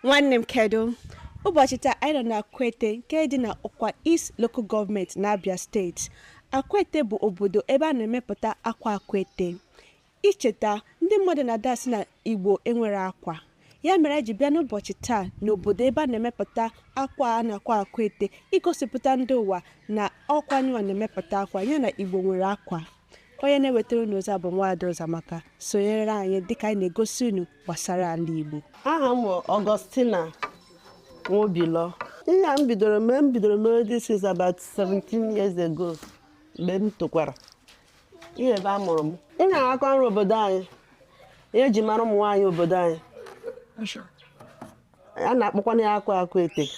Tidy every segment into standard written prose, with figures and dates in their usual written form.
Nwanne m, kedu? Ụbọchị taa anyị nọ na Akwete nke dị na Ukwa East Local Government na Abia Steeti. Akwete bụ obodo ebe a na-emepụta akwa Akwete. Icheta ndị mmadụ na-ada asị na Igbo enwere akwa. Ya mere anyị ji bịa n'ụbọchị taa n'obodo ebe a na-emepụta akwa a na-akwa Akwete igosipụta ndị ụwa na ọkwa anyịnwa na-emepụta akwa ya na Igbo nwere akwa. Onye na-ewetara unu ozi a bụ Nwaada Ụzọamaka. Sonyere anyị dịka anyị na-egosi unu gbasara ala Igbo. Aha m bụ Augustina Nwobilọ. Ihe a m bidoro mee, m bidoro mee, this is about 17 years ago, mgbe m tokwara. Ihe ebe a mụrụ m, ihe a aka ọrụ obodo anyị, ihe eji mara ụmụ nwaanyị obodo anyị, a na-akpọkwana ya akwa Akwete,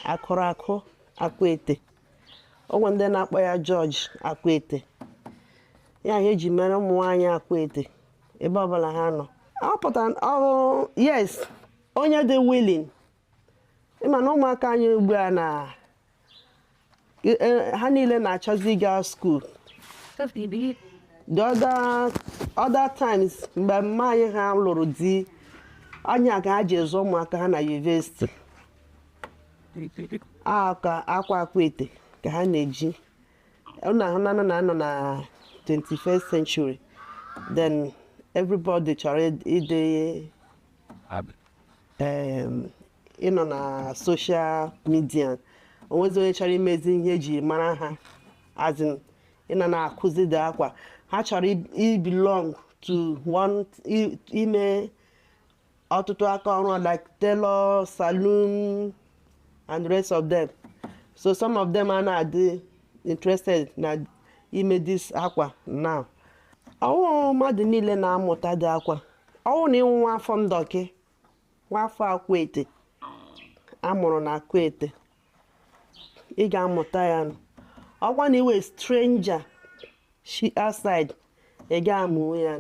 akụrụ akụ Akwete. Onwe ndị na-akpọ ya George Akwete. Ya ihe eji mara ụmụ nwaanyị Akwete ebe ọbụla ha nọ. Ọ pụtara ọrụ, yes, onye dị willing. Ịma na ụmụaka anyị ugbu a na ha niile na-achọzi ịga school. The other times, mgbe mma anyị ha lụrụ di, anya ka ha ji ezu ụmụaka ha na university, aka akwa Akwete ka ha na-eji. Unu ahụnana na anọ na 21st century, then everybody chọrọ ịdị ịnọ na social media. Onwezi onye chọrọ imezi ihe eji mara ha, as in ịnọ na-akụzi dị akwa. Ha chọrọ i belong to one, ime ọtụtụ aka ọrụ like tailor, saloon and the rest of them. So some of them are na-adị interested na ime this akwa now. Ọwụ mmadụ niile na-amụta dị akwa. Ọwụ na ịnwụ nwa afọ ndọkị, nwa afọ Akwete amụrụ na Akwete, ị ga-amụta ya. Ọkwa na iwe stranger shi outside, ị ga-amụ ya.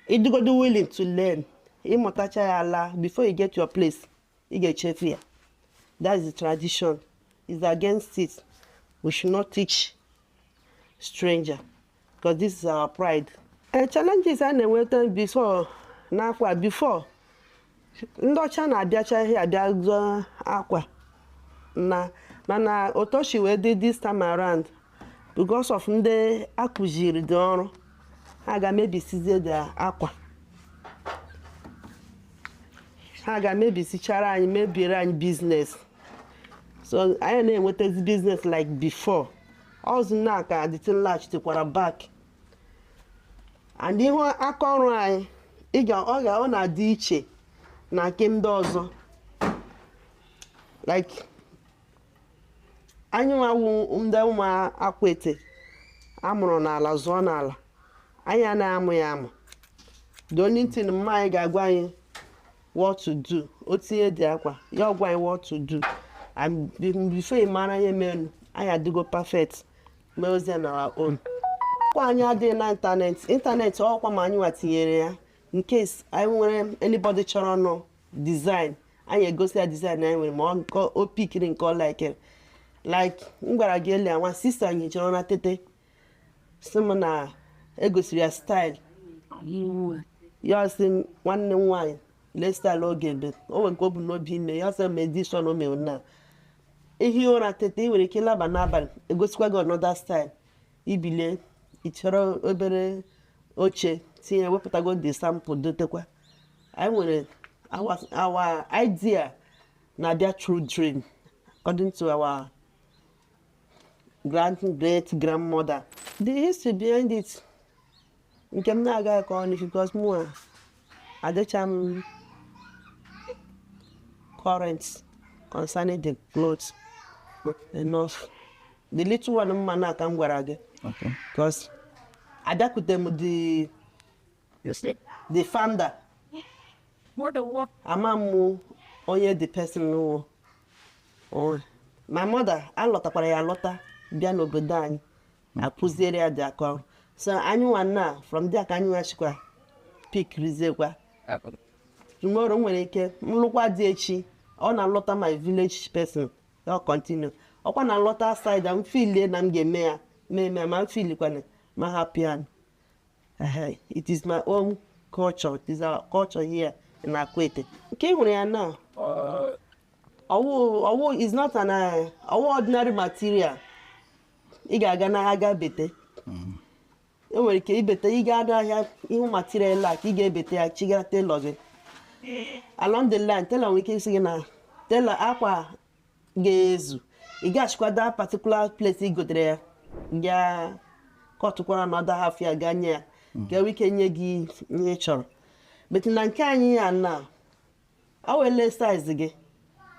Ịdịgodo willing to learn, ịmụtacha ya ala, before you get your place, ị ga-echefu ya. That's the tradition is against it. We should not teach stranger because this is our pride. Challenges a na-enweta before n'akwa, before ndị ọcha na-abịacha ihe abịa zụọ akwa na, mana otoshi wee dị this time around, because of ndị akụziri dị ọrụ, ha ga-emebisizie dị akwa, ha ga-emebisichara anyị, mebiere anyị business. So anyị na-enwetazi business like before ọzọ na ka the thing laghachikwara back. And ihu aka ọrụ anyị, ị ga ọ ga ọ na-adị iche na nke ndị ọzọ. Like anyị nwawu ndị ụmụ Akwete amụrụ n'ala, zụọ n'ala, anyị anaghị amụ ya amụ. The only thing mma anyị ga-agwa anyị what to do, o tinye dị akwa ya, ọ gwa anyị what to do, and before ị mara ihe menu, anyị adịgo perfect mee ozi na our own. Akwa anyị adịghị na ịntanetị. Ọkwa ma anyị nwa tinyere ya in case anyị nwere anybody chọrọ nụ design, anyị egosi ya design anyị nwere, ma ọ nke o pikiri, nke ọ likere. Like m gwara gị earlier, nwa sister anyị chọrọ na tete si m na egosiri ya style ya, sị m, "Nwanne m nwaanyị, lee style oge ebe o nwere nke o bu n'obi ime ya." Sị m this one o mere na ihi ụra tete, ị nwere ike ịlaba n'abalị, egosikwa gị another style. Ibilie, ị chọrọ obere oche tinye, wepụtago the sample dotekwa. Anyị nwere our idea na-abịa through dream, according to our grand great grandmother. The history behind it, nke m na-agaghị akọwa n'isi because mụ a adịcha m current concerning the clothes enough. The little one mma na ka m gwara gị because abịakwute m the founder, ama m onye the person wụ. Oh, my mother alọtakwara ya, alọta bịa n'obodo anyị, akụziere ya dị aka ọrụ. So anyị nwa na from there ka anyị nwa chikwa pick riziekwa. Tomorrow m nwere ike nlụkwa dị echi, ọ na-alọta my village person, ya continue. Ọkwa na nlọta side m filie na m ga-eme ya, mee eme ma m filikwana ma hapụ ya. Ehe, it is my own culture. It is our culture here in Akwete. Nke ị hụrụ ya na Ọwụ is not an ọwụ ordinary material ị ga-aga n'ahịa ga bete. Enwere ike ibete, ị gaa n'ahịa ihu material like ị ga-ebete ya chigara tailor gị. Along the line, tailor nwere ike isi gị na tailor akwa ga-ezu, ị gaghachikwa that particular place ị gotere ya, gaa kọtụkwara another half ya gaa nye ya ka enwee ike nye gị ihe ị chọrọ. But na nke anyị ya na ọ wele size gị,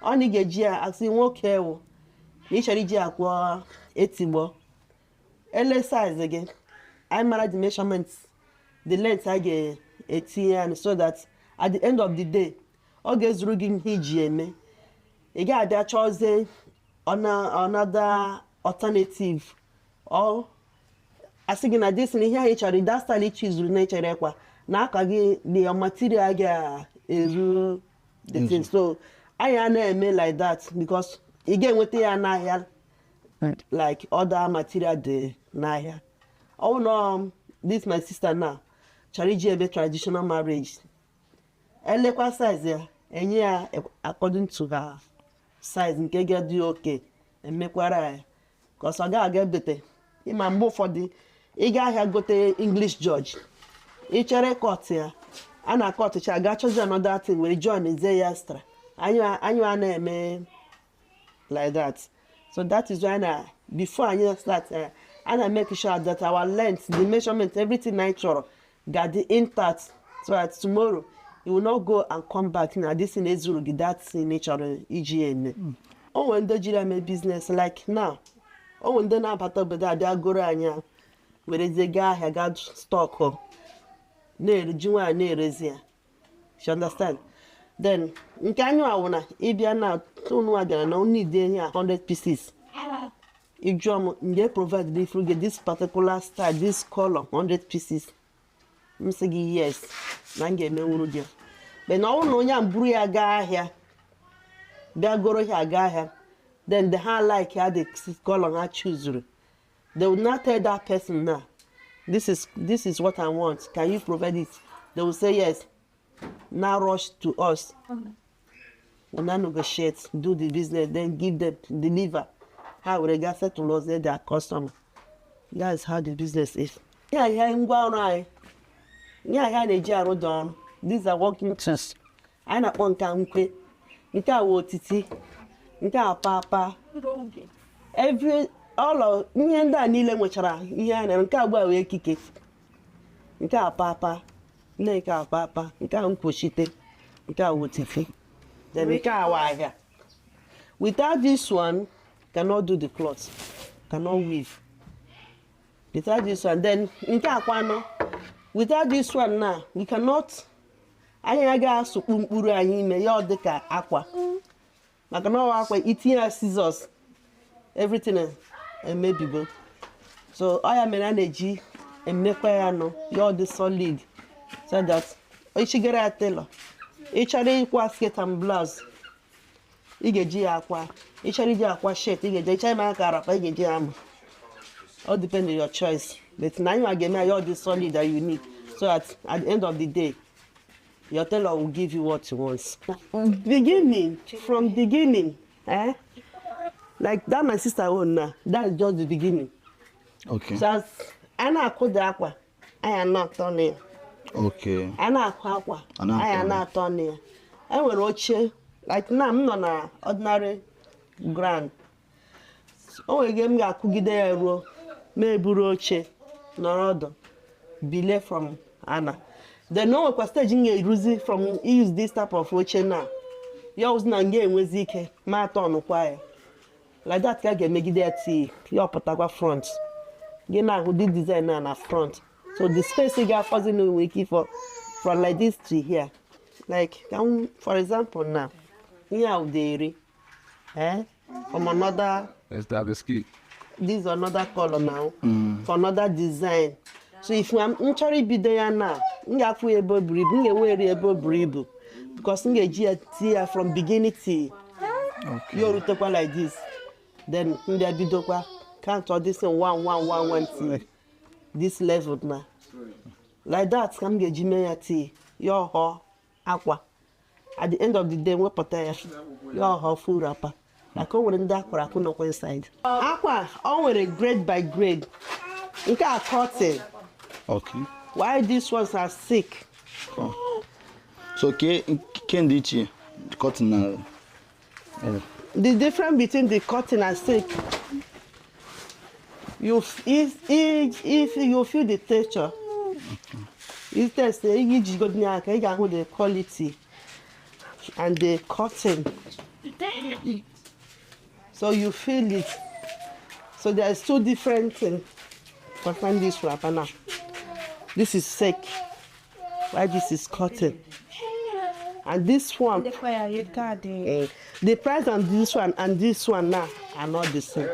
ọ na ị ga-eji ya asị nwoke ewu na ị chọrọ iji ya kwụọ etigbo, ele size gị, anyị mara the measurement, the length a ga-etinye ya, so that at the end of the day ọ ga-ezuru gị ihe iji eme. Ị ga-abịa chọzie another alternative or asị gị na this na ihe ahụ ị chọrọ, that style ị chizuru na ị chọrọ ịkwa na aka gị, the material ga-eru the thing. So anyị a na-eme like that because ị ga-enweta ya n'ahịa like other material dị n'ahịa. Ọ na this my sister now chọrọ iji ebe traditional marriage, elekwa size ya, enye ya according to her size nke ga-adị oke emekwara ya ka ọsọ ga-aga ebete. Ịma mgbe ụfọdụ ị ga ahịa gote English George, ị chere cut ya, a na-akọtụcha aga chọzi another thing were join zie ya extra. Anyị a na-eme like that. So that is why na before anyị start, a na make sure that our length, the measurement, everything anyị chọrọ ga-adị intact, so that tomorrow you will not go and come back na this thing ezuru gị, that thing ị chọrọ iji eme. O nwere ndị jiri eme business like now, o nwere ndị na-abata obodo abịa goro anyị, werezie gaa ahịa gaa stock na-eji nwaanyị na-erezi ya. You understand? Then nke anyị awụ na ịbịa na unu bịara na unu ide ihe a 100 pieces, ịjụọ m nge provide the fruit this particular style, this color, 100 pieces, m sị gị yes na m ga-emenwuru gị. But na ọ bụrụ na onye a buru ya gaa ahịa bịa goro ya gaa ahịa, then the ha like ya, the color ha choose, they will not tell that person now, this is what I want, can you provide it? They will say yes. Now rush to us, we now negotiate, do the business, then give them, deliver. Ha were gaa settle us their customer. That is how the business is. Ihe ahịa ngwa ọrụ anyị, ihe ahịa na-eji arụ dị ọrụ. These are working tools. Anyị na-akpọ nke a nkwe, nke a wụ otiti, nke a papa. Every all of ihe ndị a niile nwechara ihe a na nke agba wee ekike, nke a papa nne, nke a papa, nke a nkwochite, nke a otiti, then nke a wụ ahịa. Without this one, cannot do the cloth, cannot weave without this one. Then nke akwanụ, without this one now we cannot. Anyị agaghị asụkpu mkpụrụ anyị ime ya, ọ dị ka akwa, maka na ọwa akwa itinye ya scissors, everything emebigo. So ọ ya mere a na-eji emekwa ya nụ ya ọ dị solid, so that ịchigara ya tailor, ị chọrọ ịkwa skirt and blouse, ị ga-eji ya akwa. Ị chọrọ iji akwa shirt, ị ga-eji. Ịchọrọ ime aka wrapper, ị ga-eji ya ama. All depend on your choice, but na anyị ga-eme ya ọ dị solid and unique, so that at the end of the day your tailor will give you what you want. Beginning from beginning, eh, like that my sister own now, that's just the beginning. So as a na-akụda akwa, anyị na-atọ na ya. A na-akụ akwa, A na-atọ anyị na ya. na-atọ na ya. E nwere oche like na m nọ na ordinary ground, o nwere ike m ga-akụgide ya ruo ma eburu oche nọrọ ọdụ bilie from ana. Then o nwekwa stage m ga-eruzi from use this type of oche na ya ozi na m ga-enwezi ike ma atọ ọnụkwa ya like that, ka a ga-emegide ya tii ya ọpụtakwa front gị na-ahụ dị design na front. So the space ị ga-afọzi na nwere ike ịfọ from like this to here. Like ka for example now, ihe a ụdị eh from another Let's dive the ski. This is another color now, for another design. So if m chọrọ ibido ya na m ga-afụ ya ebe o buru ibu, m ga-enwe ebe o buru ibu because m ga-eji ya tie ya from beginning till ya orutekwa like this. Then m bịa bidokwa count all this thing, one one one one till this level na like that ka m ga-eji mee ya till ya ọghọọ akwa. At the end of the day, wepụta ya, ya ọha full wrapper. Like o nwere ndị akwara akwụ nọkwa inside. Akwa o nwere grade by grade. Nke a cotton, while these ones are silk. Oh. So ke ke ndị iche cotton na The difference between the cotton and silk, you if you feel the texture, you test iji aka, ị ga-ahụ the quality and the cotton, so you feel it. So there is two different things concerning this wrapper. Now this is silk, while this is cotton. And this one, the price on this one and this one now are not the same.